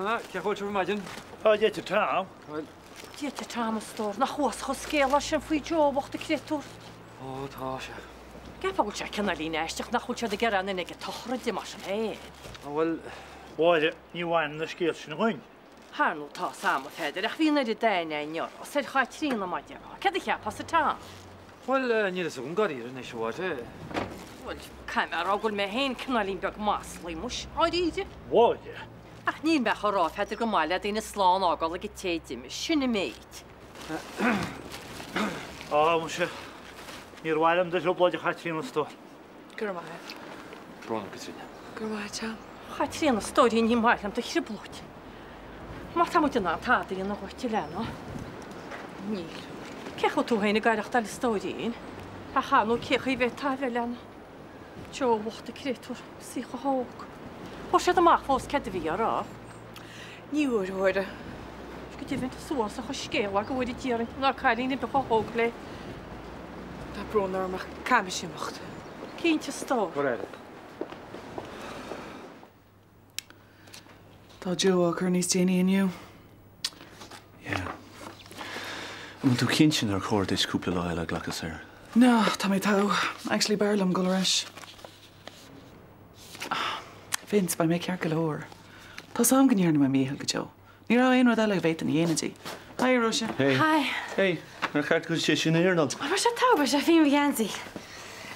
Cén chaoi a bhfuil sibh ar maidin? Tá, Dia duit a Tom. Bhuel. Dia duit a Tom, a stór. Nach uafásach an scéal é sin faoi Joe bocht an créatúr. Ó, tá sé. Ceapfá go bhfuil sé cineáilín aisteach nach bhfuil siad ag iarraidh aon duine ag an tsochraid mar sin féin. Á bhuel. Mháire, ní bhaineann an scéal sin dhúinn. Ar ndóigh tá 's a'm, a Pheadair, ach bhí an oiread aithne a'inn orthu, 's ar Chaitríona mar déarfá. Céard a cheapfása, Tom? Bhuel, níl fhios agam dáiríre anois, a Mháire. Bhuel, caithfidh mé a rá go bhfuil mé féin cineáilín beag maslaithe, muis, dháiríre. Mháire. Ach níl mé ach a rá, a Pheadair, gur maith le daoine slán a fhágáil ag an té a d'imigh. Sin an méid. Á, muise, níor mhaith liom do thrioblóid, a Chaitríona, a stór. Go raibh maith agat. Brón orm, Caitríona. Go raibh maith agat, Tom. A Chaitríona, a stóirín, ní maith liom do thrioblóid. Má tá muid in ann tada a dhéanamh dhuit, a leanbh. Níl. Cén chaoi a bhfuil tú féin ag aireachtáil, a stóirín? Ach ar ndóigh cén chaoi a bhféadfá a bheith, a leanbh? Joe bocht an créatúr, is í chomh hóg. Fuair siad amach fós céard a bhí á rá. Ní bhfuair, a Mháire. Go deimhin, is uafásach an scéal é go bhfóire Dia orainn nach raibh cailín ar bith chomh hóg léi. Tá brón orm ach caithfidh mise imeacht. Cinnte, a stór. Go raibh. Tá Joe á cur níos déanaí inniu. Yeah. An bhfuil tú cinnte nár chóir duit cúpla lá eile a ghlacadh saor? No, tá mé togha. Actually, b'fhearr liom dul ar ais. Vince, beidh mé ceart go leor. Tá's a'm go ndearna mé mo dhícheall do Joe. Ní raibh aon rud eile a bhféadfainn a dhéanamh di. Hi, a Róise. Hey. Hi. Hey, ar cheart go bhfuil sé sin ar iarnáil? Beidh sé togha, beidh sé faoi mo gheansaí.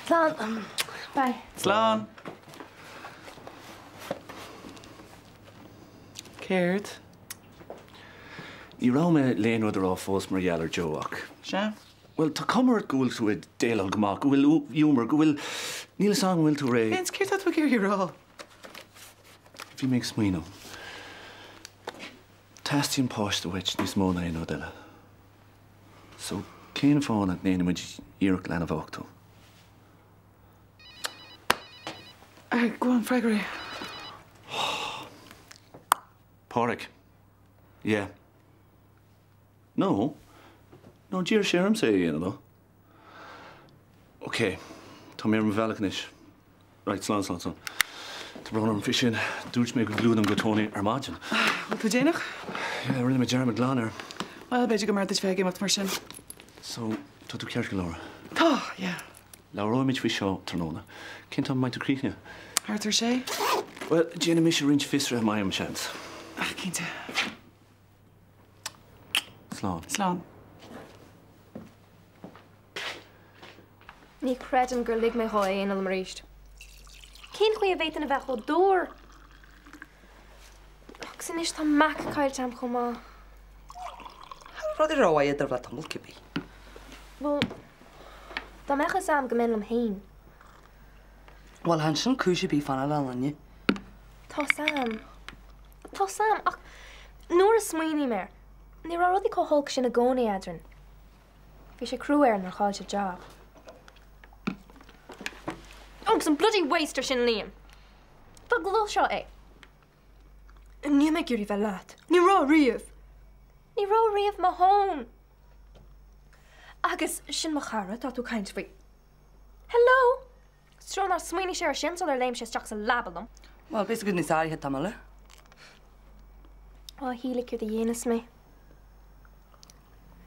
Slán. Bye. Slán. Céard? Ní raibh mé le aon rud a rá fós mar gheall ar Joe ach. Sea? Bhuel, tá cuma ort go bhfuil tú ag déileáil go maith, go bhfuil giúmar, go bhfuil, níl fhios agam an bhfuil tú réidh. Vince, céard tá tú ag iarraidh a rá? Bhí mé ag smaoineamh. Teastaíonn páiste uait níos mó ná aon rud eile. So, cén fáth nach ndéanann muid iarracht leanbh a uchtú? Go on, freagair é. Pádraig. Yeah. No. No, d'iarr sé ormsa é a dhéanamh, though. Ok, tá mé ar mo bhealach anois. Right, slán, slán, slán. Tá brón orm faoi sin. Dúirt mé go gclúdaim go Tony ar maidin. Bhfuil tú déanach? Yeah, rinne mé dearmad glan air. Bhuel, b'fhéidir go mb'fhearr duit bheith ag imeacht mar sin. So, tá tú ceart go leor? Tá, yeah. Labhróimid faoi seo tráthnóna. Cén t-am a mbeidh tú críochnaithe? Thart ar sé. Bhuel, déanfaidh mise roinnt fiosruithe i m'am, seans. Ah, cinnte. Slán. Slán. Ní chreidim gur lig mé dhó é a dhéanamh liom arís. Cén chaoi a bhféadfainn a bheith chomh dúr? Agus anois tá Mac caillte agam chomh maith. Rudaí rómhaith idir le tamall cibé. Bhuel, dá mbeadh fhios a'm go mbeinn liom féin. Bhuel, chan sin cúis ar bith fanacht le linne. Tá's a'm. Tá's a'm, ach nuair a smaoiním air, ní raibh rudaí chomh holc sin i gcónaí eadrainn. Bhí sé crua air nuair a chaill sé job. Agus an bloody waster sin Liam! Dá gcloisfeá é! Níl mé ag iarraidh bheith leat. Ní raibh riamh! Ní raibh riamh mo thóin! Agus sin mo chara atá tú ag caint faoi. Hello! Is trua nár smaoinigh sé air sin sular léim sé isteach sa leaba liom. Bhuel, beidh sé níos áirithe tamall eile. Á, a Shíle, céard a dhéanfas mé?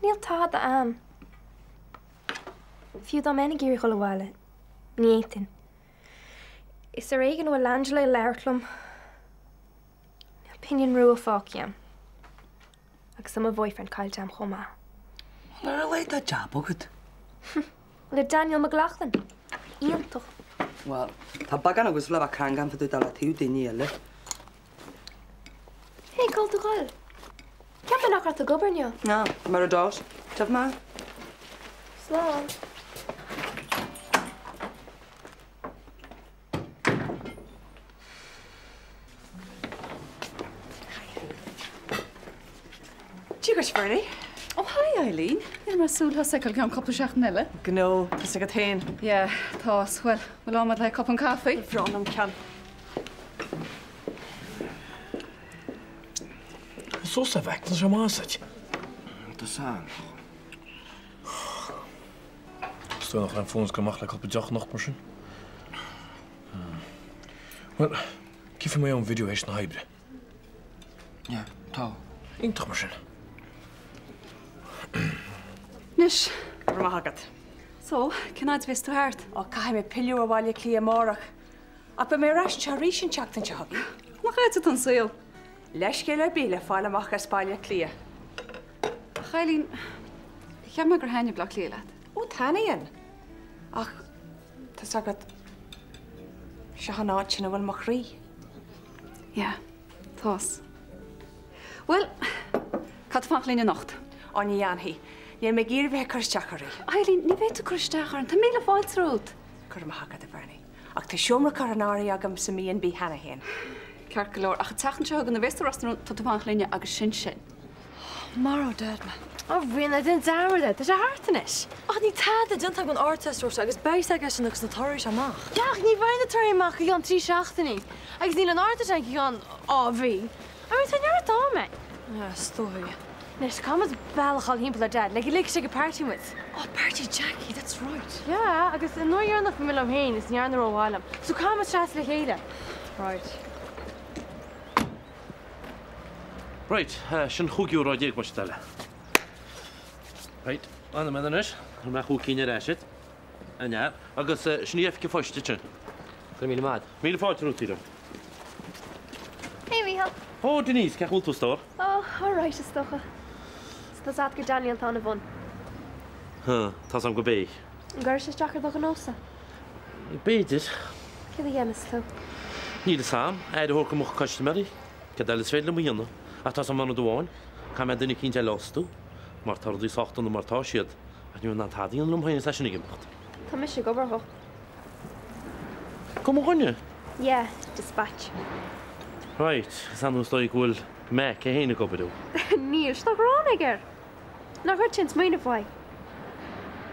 Níl tada a'm. Fiú dá mbeinn ag iarraidh dhul abhaile, ní fhéadfainn. Is ar éigean a bhfuil Angela ag labhairt liom. Níl pingin rua fágtha a'm. Agus tá mo bhoyfriend caillte a'm chomh maith. Bhuel, ar a laghad tá jab agat. Le Daniel McLaughlin. Iontach. Bhuel, tá beagán agat le bheith crangan fá dtaobh de le taobh daoine eile. Hey, cá bhfuil tú ag dul? Cheap mé nach raibh tú ag obair inniu. Ná, mar a dúirt, tiocfaidh mé. Slán. Dia dhuit, Bernie. Oh, hi, Eileen. Níl mé ag súil thusa a fheiceáil go ceann cúpla seachtain eile. Gnó, tá's agat féin. Yeah, tá's. Bhuel, bhfuil am agat le cupán caife? Ba bhreá liom ceann. Suas a mhac, tá sé maith duit. Tá san. Is dóigh nach raibh an fón go amach le cúpla deoch anocht mar sin. Bhuel, cífidh mé an video théis na hoibre. Yeah, tá. Iontach mar sin. Anois. Go raibh maith agat. So, cén fhaid a bheas tú thart? Ó, caithfidh mé pilleadh ar Bhaile Átha Cliath amárach. Ach beidh mé ar ais anseo arís an tseachtain seo chugainn. Nach ait atá an saol? Leithscéal ar bith le fáil amach as Baile Átha Cliath. A chailín, cheap mé gur thaitnigh Baile Átha Cliath leat. Ó, taitníonn. Ach, tá's agat, seo an áit ina bhfuil mo chroí. Yeah, tá's. Bhuel, caithfidh tú fanacht linn anocht. Ó, ní dhéanfaidh. Níl mé ag iarraidh bheith ag cur isteach oraibh. A Eileen, ní bheidh tú ag cur isteach orainn. Tá míle fáilte romhat. Go raibh maith agat, a Bhernie. Ach tá seomra curtha in áirithe agam sa mB&B cheana féin. Ceart go leor, ach an tseachtain seo chugainn nuair a bheas tú i Ros na Rún, tá tú ag fanacht linne agus sin sin. Mharódh Dad mé. Ó Ríona, déan dearmad air, tá sé thart anois. Ach níl tada déanta agam don Ardteist agus beidh sé aige sin agus na torthaí seo amach. Yeah, ach ní bheidh na torthaí amach go gceann trí seachtainí agus níl an Ardteist ann go gceann dhá mhí. I mean, tá neart am a'inn. Yeah, is dóigh. Anois, caithfidh muid bealach a fháil thimpeall ar Dad le go ligfidh sé go party muid. Oh, party Jackie, that's right. Yeah, agus an uair dheireanach bhí mé liom féin is ní dhearna rómhaith liom. So caithfidh muid seasamh le chéile. Right. Right, sin chúig euro déag mar sin eile. Right, fan nóiméad anois, cuirfidh mé chúig cinn ar ais duit. An ea? Agus sin í oifig an phoist ansin. Go raibh míle maith agat. Míle fáilte romhat, a Peter. Hey, Mícheál. Ó, Denise, cén chaoi a bhfuil tú, a stór? Ó, alright, is dócha. So tá's agat gur Daniel atá ina bhun. Huh, tá's a'm gurb é. An gcuirfidh sé isteach ar do ghnósa? B'fhéidir. Céard a dhéanfas tú? Níl fhios a'm. Aire a thabhairt do mo chuid custaiméirí. Céard eile is féidir liom a dhéanamh? Ach tá's a'm rud amháin, caithfidh mé duine eicínt eile a fhostú, mar tá rudaí sách dona mar atá siad, ach ní bheidh mé in ann tada a dhéanamh liom féin is eisean ag imeacht. Tá mise ag obair dhó. Go mo dhuine? Yeah, dispatch. Right, is annamh is dóigh go bhfuil Mac é féin ag obair dhó. Níl, tá gráin aige air. Nár ghoid sé an smaoineamh uaidh?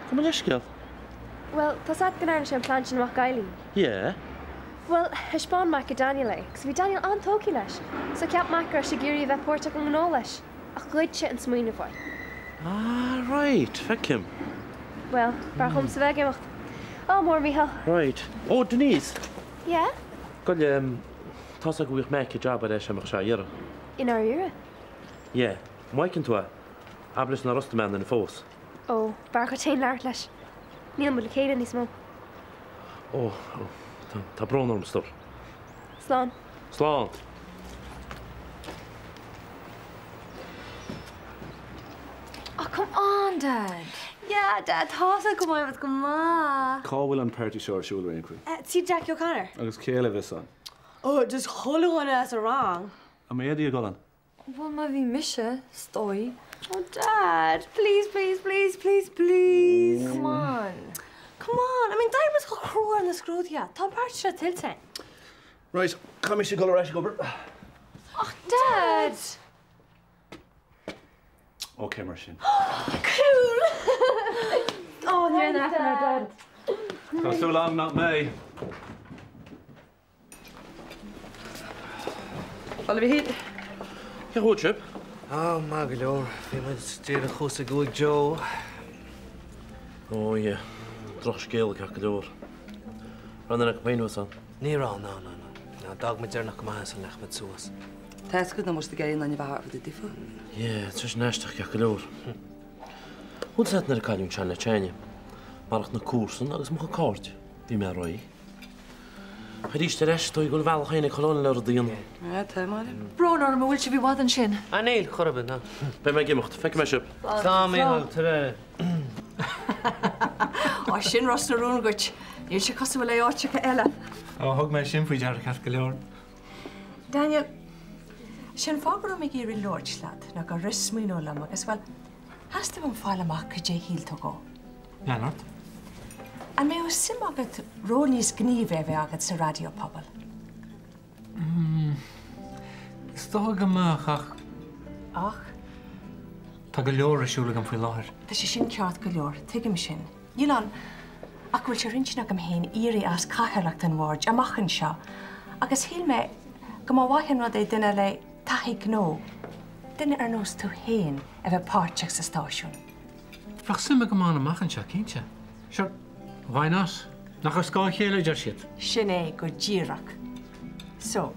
Gabh mo leithscéal. Bhuel, tá's agat go ndearna sé an plean sin amach d'Eileen. Yeah. Bhuel, thaispeáin Mac do Daniel é, agus bhí Daniel an-tógtha leis, so cheap Mac go raibh sé ag iarraidh a bheith páirteach i ngnó leis, ach ghoid sé an smaoineamh uaidh. Ah, right, feicim. Bhuel, b'fhearr dhomsa bheith ag imeacht. Ádh mór, Mícheál. Right. Oh, Denise! Yeah? Gabh i leith, tá's agat go bhfuigheadh Mac jab ar ais dá mbeadh sé á iarraidh. I ndáiríre? Yeah. Má fheiceann tú é, abair leis nár fhostaigh mé aon duine fós. Ó, b'fhearr dhuit féin labhairt leis. Níl muid le chéile níos mó. Ó, ó, tá brón orm, a stór. Slán. Slán. Oh, come on, Dad. Yeah, Dad, tá's agat go mbeidh muid go maith. Cá bhfuil an party seo ar siúl ar aon chaoi? Tí Jackie O'Connor. Agus cé eile a bheas ann? Oh, just chuile dhuine as an rang. An mbeidh Eddie ag dul ann? Bhuel, má bhí mise, is dóigh. Oh, Dad, please, please, please, please, please. Come on. Come on, I mean, d'éirigh muid chomh crua ar na scrúduithe. Tá an party seo tuillte againn. Right, caithfidh mise dul ar ais ag obair. Ach, Dad! Ok, mar sin. Cool! Oh, ní raibh aithne ar Dad. Tá súil agam nach mbeidh. Bhuel, a Mhichíl. Cén chaoi a bhfuil sibh? Á, maith go leor. Bhí muid díreach thuas ag uaigh Joe. Ó, yeah. Drochscéal ceart go leor. Raibh aon duine acu féin thuas ann? Ní raibh, ná, ná, ná. Ná, d'fhág muid deireanach go maith é sula ndeachaigh muid suas. Tá fhios agat nach bhfuil siad ag iarraidh aon duine a bheith thart fá dtaobh daofa. Yeah, tá sin aisteach ceart go leor. Bhfuil fhios agat nuair a cailleadh an sean-leaid Seánie? Marach na comharsana agus mo chuid cairde, bhí mé réidh. Arís ar ais, dóigh go bhfuil a bhealach féin ag chuile dhuine le rud a dhéanamh. Á, tá, Máire. Brón orm, an bhfuil sibh i bhfad ansin? Á, níl, chor ar bith, ná. Beidh mé ag imeacht, feicfidh mé sibh. Slán, Mícheál, tar Á, sin Ros na Rún dhuit. Níl sé cosúil le áiteacha eile. Á, thug mé sin faoi deara ceart go leor. Daniel, sé an fáth go raibh mé ag iarraidh labhairt leat ná gur rith smaoineamh liom agus, bhuel, theastaigh uaim fáil amach cad é shíl tú dhó. Lean ort. An mbeadh suim agat ról níos gníomhaí a bheith agat sa raidió pobail? Is dócha go mbeadh, ach. Ach? Tá go leor ar siúl agam faoi láthair. Tá sé sin ceart go leor, tuigim sin. Níl ann ach go bhfuil sé ar intinn agam féin éirí as cathaoirleacht an bhoird amach anseo agus shíl mé go mba mhaith an rud é duine le taithí gnó, duine ar nós tú féin, a bheith páirteach sa stáisiún. Bheadh suim agam ann amach anseo, cinnte. Sure, why not? Nach ar scáth a chéile a deir siad? Sin é go díreach. So,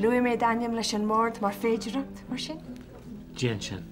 Luafaidh mé d'ainm leis an mbord mar féidearthacht, mar sin? Déan sin.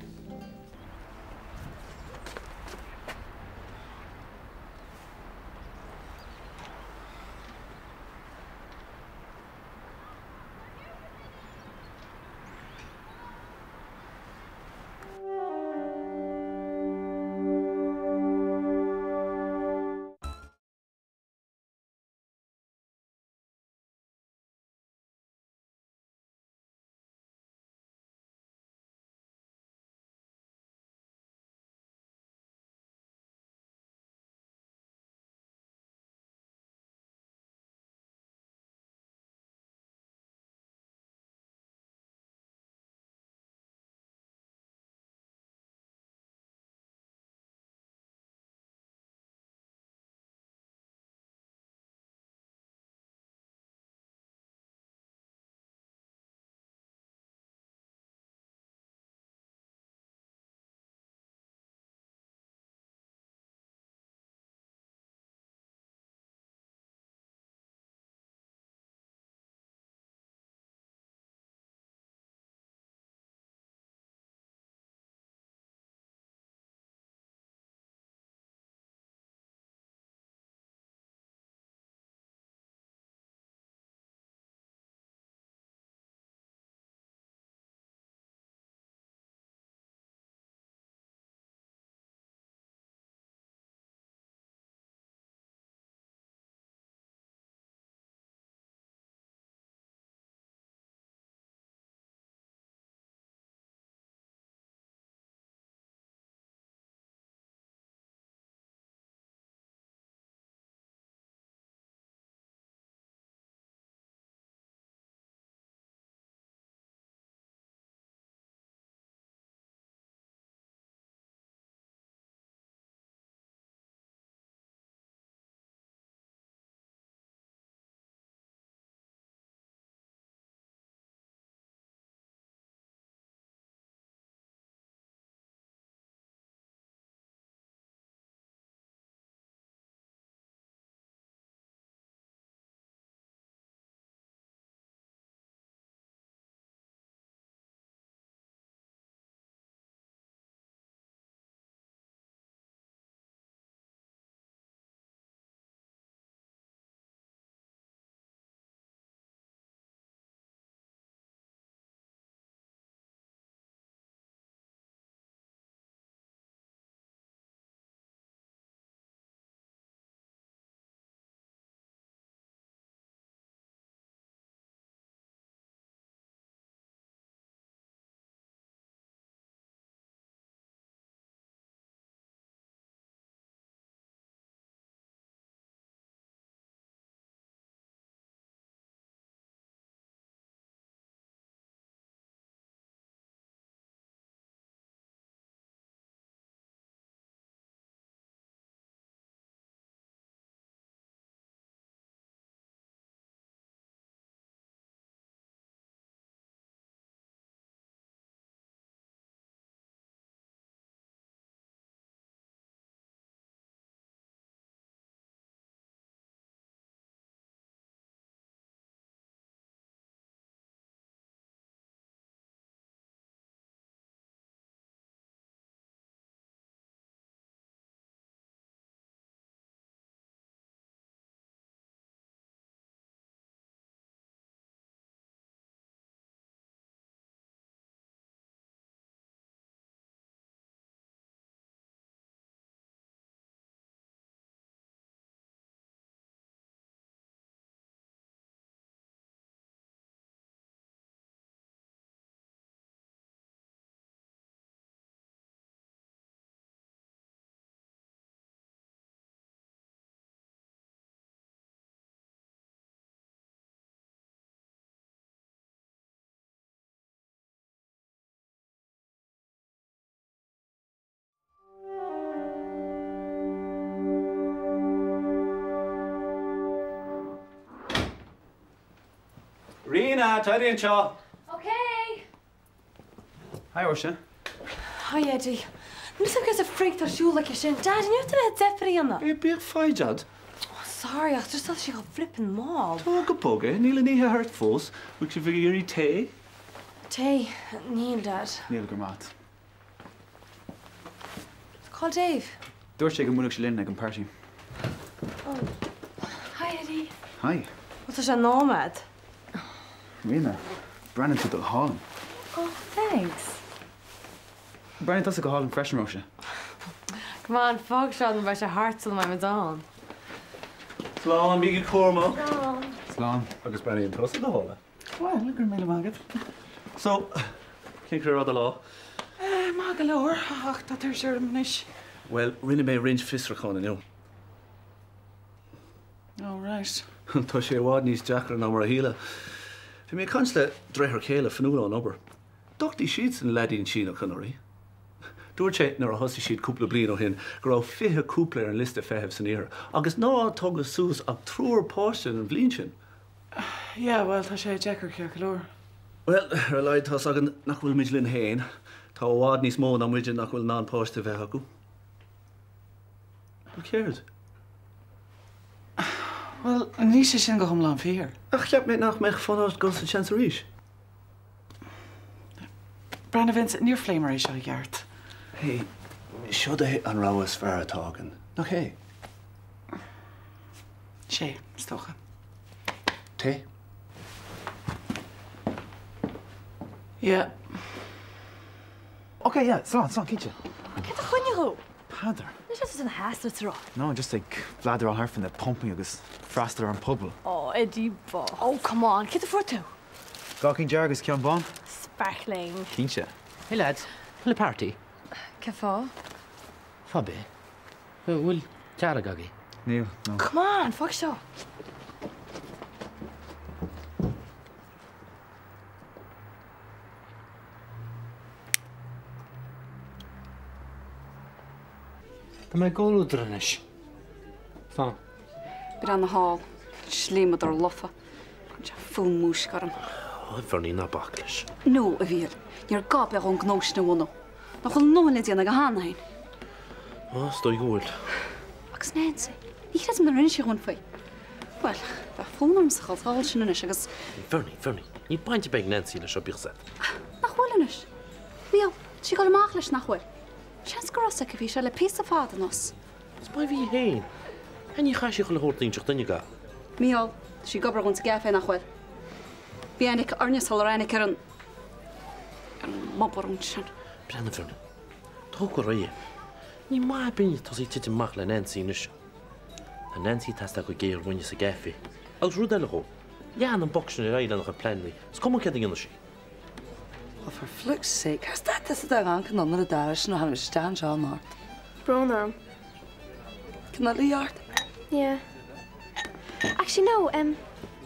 Ríona, tar anseo! Ok! Hi, Róise. Hi, Eddie. Níl 'fhios a'm céard sa frig atá ar siúl aici sin. Dad, an ndéarfaidh tú léi deifir a dhéanamh? Bíodh foighid a'd. Sorry, ach just tá sé chomh flippin' mall. Tóg go bog é, níl an oíche thart fós. Bhfuil sibh ag iarraidh tae? Tae? Níl, Dad. Níl, go raibh maith agat. Cá bhfuil Dave? Dúirt sé go mbuailfeadh sé linn ag an party. Oh. Hi, Eddie. Hi. Bhuel, tá sé nóiméad. Ríona, breathnaíonn tú go hálainn. Oh, thanks. Breathnaíonn tusa go hálainn freisin, Róise. Come on, fág seo nó beidh sé thart sula mbeidh muid ann. Slán, bígí cúramach. Slán. Slán. Agus breathnaíonn tusa go hálainn. Bhuel, go raibh míle maith agat. So, cén chaoi a raibh do lá? Eh, maith go leor, ach tá tuirse orm anois. Bhuel, rinne mé roinnt fiosrúchán inniu. Oh, right. Tá sé i bhfad níos deacra ná mar a shíleadh. Bhí mé ag caint le deartháir céile Fionnuala ón obair. D'uchtaigh siadsan leaidín Síneach anuraidh. Dúirt sé nuair a thosaigh siad cúpla bliain ó shin go raibh 20 cúpla ar an liosta feithimh san iarthar agus nár tugadh suas ach triúr páiste an bhliain sin. Yeah, bhuel, tá sé deacair ceart go leor. Bhuel, ar a laghad tá's againn nach bhfuil muid linn féin. Tá i bhfad níos mó ná muide nach bhfuil in ann páiste a bheith acu. Bhuel, céard? Bhuel, níl sé sin go hiomlán fíor. Ach cheap mé nach mbeadh fonn ort dul sa tseans arís. Breathnaigh, Vince, níor phléamar é seo i gceart. Hey, seod é an rogha is fearr atá againn, nach é? Sé, is dócha. Tae? Yeah. Ok, yeah, slán, slán, cinnte. Céard a choinnigh thú? Peadar. Ní raibh tú ina sheasamh tráth. No, just ag bladar thart faoi na pumpaí agus freastal ar an pobal. Oh, Eddie bocht. Oh, come on, céard a fuair tú? Dhá cinn dearg agus ceann bán. Sparkling. Cinnte. Hey lads, bhfuil party? Cén fáth? Fáth ar bith. Bhfuil dearg agaibh? Níl, no. Come on, fág seo. Tá mé i gcomhluadar anois. Slán. Breathnaigh thall, slíomadóir lofa. Cuireann sé fonn múisce orm. A Bhernie, ná bac leis. No, a Mhíchíl, níor gá ar bith dhó an gnó sin a bhunú. Nach bhfuil a ndóthain le déanamh aige cheana féin? Á, is dóigh go bhfuil. Agus Nancy, ní chreidim nár inis sí dhúinn faoi. Bhuel, bheadh fonn ormsa a dhul thall sin anois agus. Bhernie, Bhernie, níl baint ar bith ag Nancy leis seo, bíodh 's agat. Nach bhfuil anois? Mícheál, tá sí ag dul amach leis, nach bhfuil? Seans gur fhios aici a bhí sé le píosa fada anuas. Is má bhí féin, ní chaithfidh sí chuile shórt a inseacht d'éinne go. Mícheál, tá sí ag obair dhúinn sa gcaife, nach bhfuil? Bhí aithne aici orainne sular aithne aici ar an, ar an mbobarún sin. Breathnaigh, a Bhernie, tóg go réidh é. Ní maith ar bith tosaí ag titim amach le Nancy anois. Tá Nancy ag teastáil go géar uainne sa gcaife. Agus rud eile dhó, lean an boc sin ar aghaidh lena chuid pleananna, is cuma céard a dhéanfaidh sí. Oh for fluke's sake, cár stad tusa de dhanc an ionad a d'fhág sin ó tháinig muid isteach anseo anocht? Brón orm. Can I luí ort? Yeah. Actually no, em,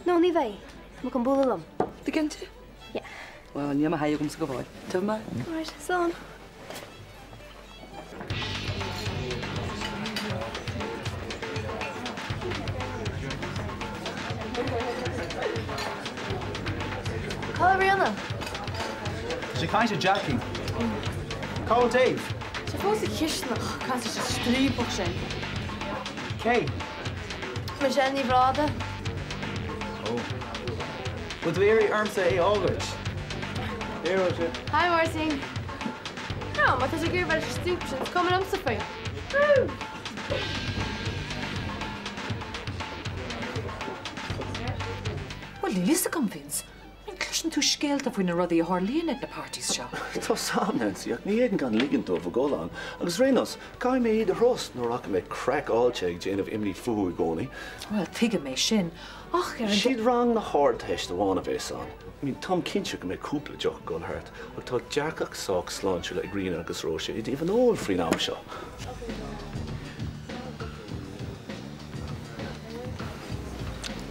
no ní bheidh. Tá mé chun bualadh liom. Tú cinnte? Yeah. Bhuel, níl mo sháith agamsa go fóill. Tabhair mé. Alright, slán. Cá bhfuil Ríona? Tá sí ag caint le Jackie. Cá bhfuil Dave? Tá sé fós sa chisteanach, caint leis an striapach sin. Cé? Michelle Ní Bhráda. Ó. Bhfuil tú ag iarraidh ormsa é a fháil duit? Here, Róise. Hi Máirtín. No, má tá sé ag iarraidh bheith leis an striapach sin, is cuma liomsa faoi. Bhuel, níl fhios agam, Vince. I mean, cloiseann tú scéalta faoi na rudaí a tharlaíonn ag na parties seo. Tá 's a'm, Nancy, ach ní fhéadfainn gan ligean dóibh a dhul ann. Agus ar aon nós, caithfidh mé iad a thrust nó rachaidh mé craiceáilte ag déanamh imní fúthu i gcónaí. Bhuel, tuigim é sin, ach ar an. Siad rang na hArdteiste amháin a bheas ann. I mean, táim cinnte go mbeidh cúpla deoch ag dul thart, ach tá dearcadh sách sláintiúil ag Ríona agus Róise i dtaobh an óil faoin am seo.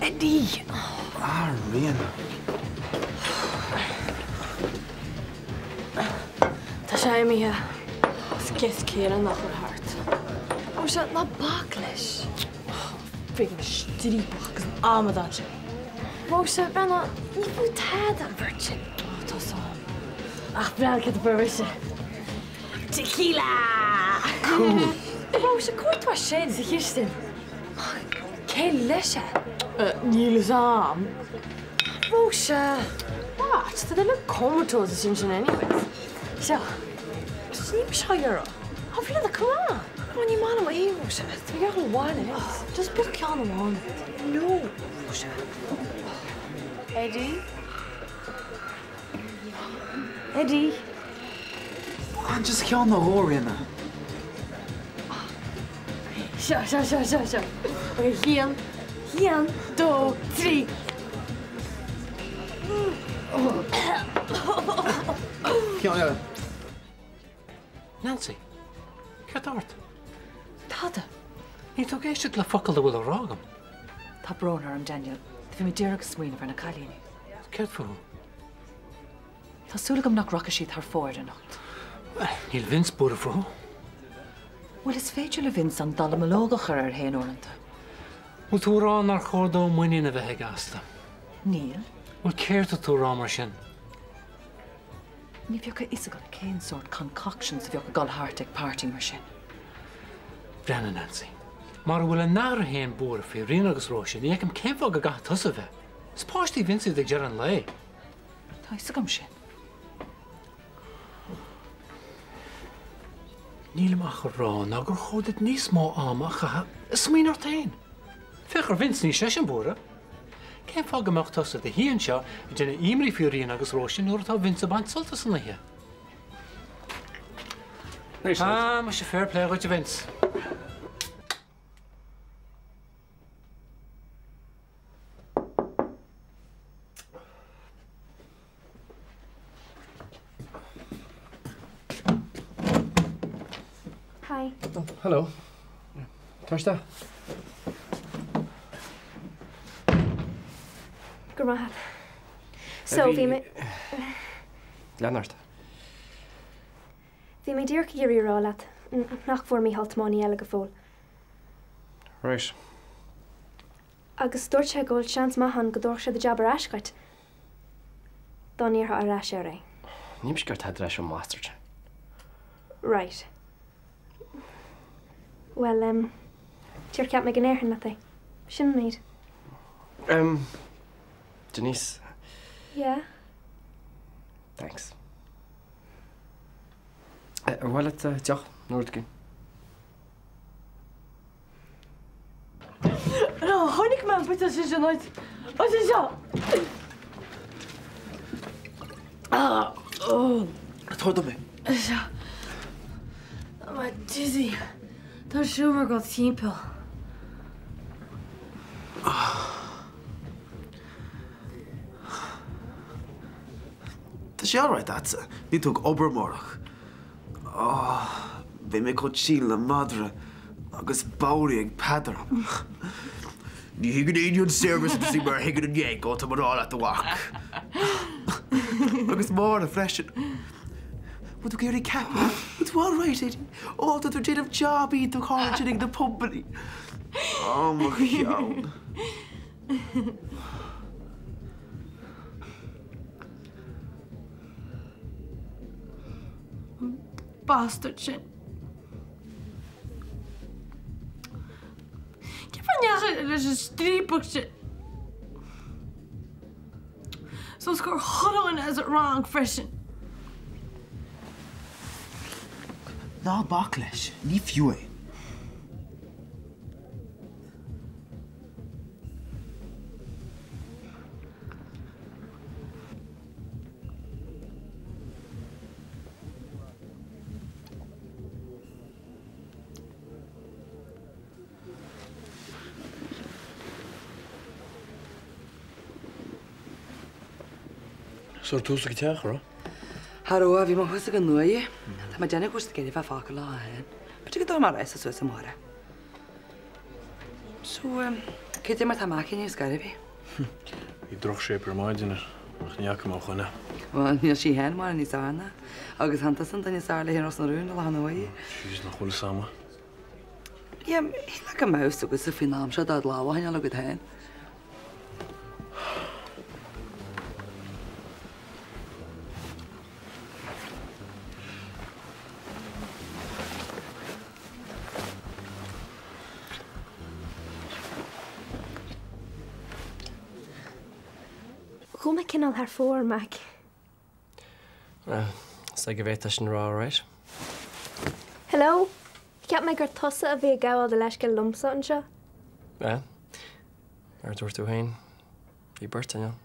Eddie! Ah, Ríona. Tá sé imithe. Is guess céard nach bhfuil thart. Róise, ná bac leis. Friggin striapach agus an amadán sin. Róise, breathnaigh, ní fiú tada an bheirt sin. Ó, tá 's a'm. Ach breathnaigh céard a fuair mise. Tequila! Cool! Róise, cá bhfuair tú é sin? Sa chistin. Cé leis é? Níl fhios a'm. Róise! What? Tá duine comatose sin sin anyways. Seo. Ní mise á iarraidh. Á bhí come on. Ó ní maith liom é Róise. Tá mé ag dul abhaile anois. Just bíodh ceann amháin agat. No, Róise. Eddie? Eddie? Bain just ceann nó dhó, Ríona. Seo, seo, seo, seo, seo. Ok, haon, haon, dó, trí. Ceann eile. Nancy, céard tá ort? Tada. Níl tú ag éisteacht le focal dá bhfuil á rá agam. Tá brón orm, Daniel. Bhí mé díreach ag smaoineamh ar na cailíní. Céard fúthu? Tá súil agam nach rachaidh siad thar fóir anocht. Bhuel, níl Vince buartha fúthu. Bhuel, is féidir le Vince an dallamullóg a chur air féin uaireanta. Bhfuil tú ag rá nár chóir dó muinín a bheith aige astu? Níl. Bhuel, céard tá tú a rá mar sin? Ní bheadh a fhios agat cén sórt concoctions a bheadh ag dul thart ag party mar sin. Breathnaigh, Nancy. Mara bhfuil a n-athair féin buartha faoi Ríona agus Róise, ní fheicim cén fáth go gcaithfidh tusa a bheith. Is páistí Vince iad ag deireadh an lae. Tá a fhios agam sin. Nílim ach a rá ná gur chóir duit níos mó ama a chaitheamh ag smaoineamh ort féin. Féach ar Vince, níl seisean buartha. Cén fáth go mbeadh tusa i do shuí anseo ag déanamh imní faoi Ríona agus Róise nuair atá Vince ag baint sult as an oíche? Ah, muise fair play dhuit a Vince. Hi. Oh, hello. Tar isteach. Go raibh maith agat. So, bhí mé... Lean ort. Bhí mé díreach ag iarraidh a rá leat nach bhfuair Mícheál tiománaí eile go fóill. Right. Agus dúirt sé go bhfuil seans maith ann go dtabharfadh sé do jab ar ais dhuit dá n-iarrfá ar ais air é. Níl mise ag iarraidh tada leis an mbastard sin. Right. Bhuel, em, níor cheap mé go ndéarfainn leat é. Sin an méid. Em, Denise. Yeah? Thanks. Ar mhaith leat deoch nó rud éigin? Chonaic mé an buidéal sin san áit seo. Tabhair dom é. Seo. Tá mé dizzy. Tá an seomra ag dul timpeall. Tá sé alright a'dsa, níl tú ag obair amárach. Á, beidh mé chomh tinn le madra agus bodhraí ag Peadar. Ní thuigeann éinne an saibhreas atá mar a thuigeann an Yank, ó tá mé ag rá leat a mhac. Agus Máire freisin. Bhfuil tú ag iarraidh ceapadh? Bhfuil tú alright, Eddie? Ó, tá tú ag déanamh job iontach thall ansin ag na pumpanna. Ó, mo cheann. An bastard sin. Cén fáth a ndeachaigh sé leis an striapach sin? Is gur chuir as an rang freisin. Ná bac leis, ní fiú é. Sir tús ag teach, ra? Cha raibh, bhí mé thuas ag an luaidhe. Tá mé ag déanamh go bhfuil siad ag iarraidh bheith fágtha lá féin. B'fhéidir go dtabharfaidh mé rest suas amárach. So, cad é mar tá McEnany ar scor ar bith? Bhí drochshape ar maidin air, ach ní fhaca mé ó shoin é. Bhuel, níl sí féin mórán níos fearr ná, agus chan tusa an duine is fearr léi i Ros na Rún i láthair na huaire. Jeez, nach bhfuil fhios a'm. Yeah, shílfeá go mbeadh fhios agatsa faoin am seo do lámh a choinneáil agat féin. Chuaigh mé cineál thar fóir, Mac. Bhuel, is ag a bhféadfá sin a rá, alright. Hello? Cheap mé gur tusa a bhí ag gabháil do leithscéil liomsa anseo. Bhuel, mar a dúirt tú féin, bhí beirt againn ann.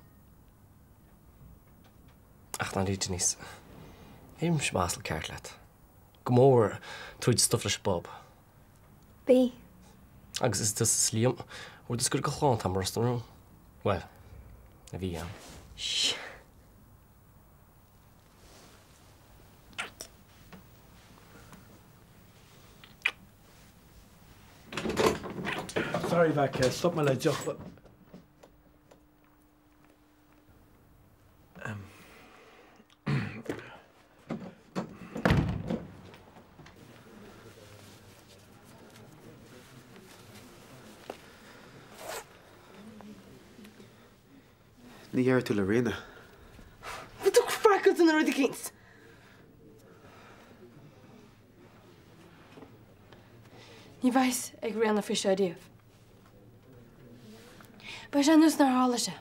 Ach ná ní, Denise. Bímse asal ceart leat. Go mór tríd stuif leis an bpub. Bhí. Agus is tusa is Liam bhur do scoir go shlán tá mar Ros na Rún. Bhuel, a bhí ann. Shh. Sorry Mhac, stop mé le deoch. Ní dhéarfaidh tú le Ríona. Bhfuil tú craiceáilte nó rud eicínt? Ní bheidh fhios ag Ríona faoi seo riamh. Beidh sé ar nós nár tharla sé.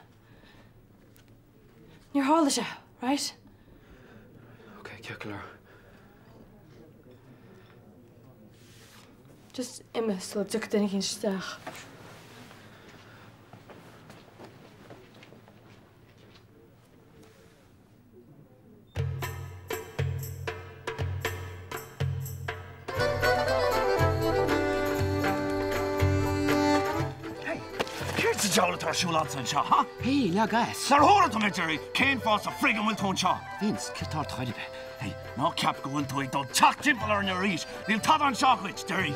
Níor tharla sé, right? Ok, ceart go leor. Just imigh sula dtiocfaidh duine eicínt isteach. Hey, céard sa diabhal atá ar siúl agatsa anseo, ha? Hey, leag as. Sar tharla dom, a Jerry, cén fáth sa frig an bhfuil tú anseo? Vince, céard atá ort chor ar bith? Hey, ná ceap go bhfuil tú ag dul teacht timpeall orainn arís! Níl tada anseo dhuit, Jerry!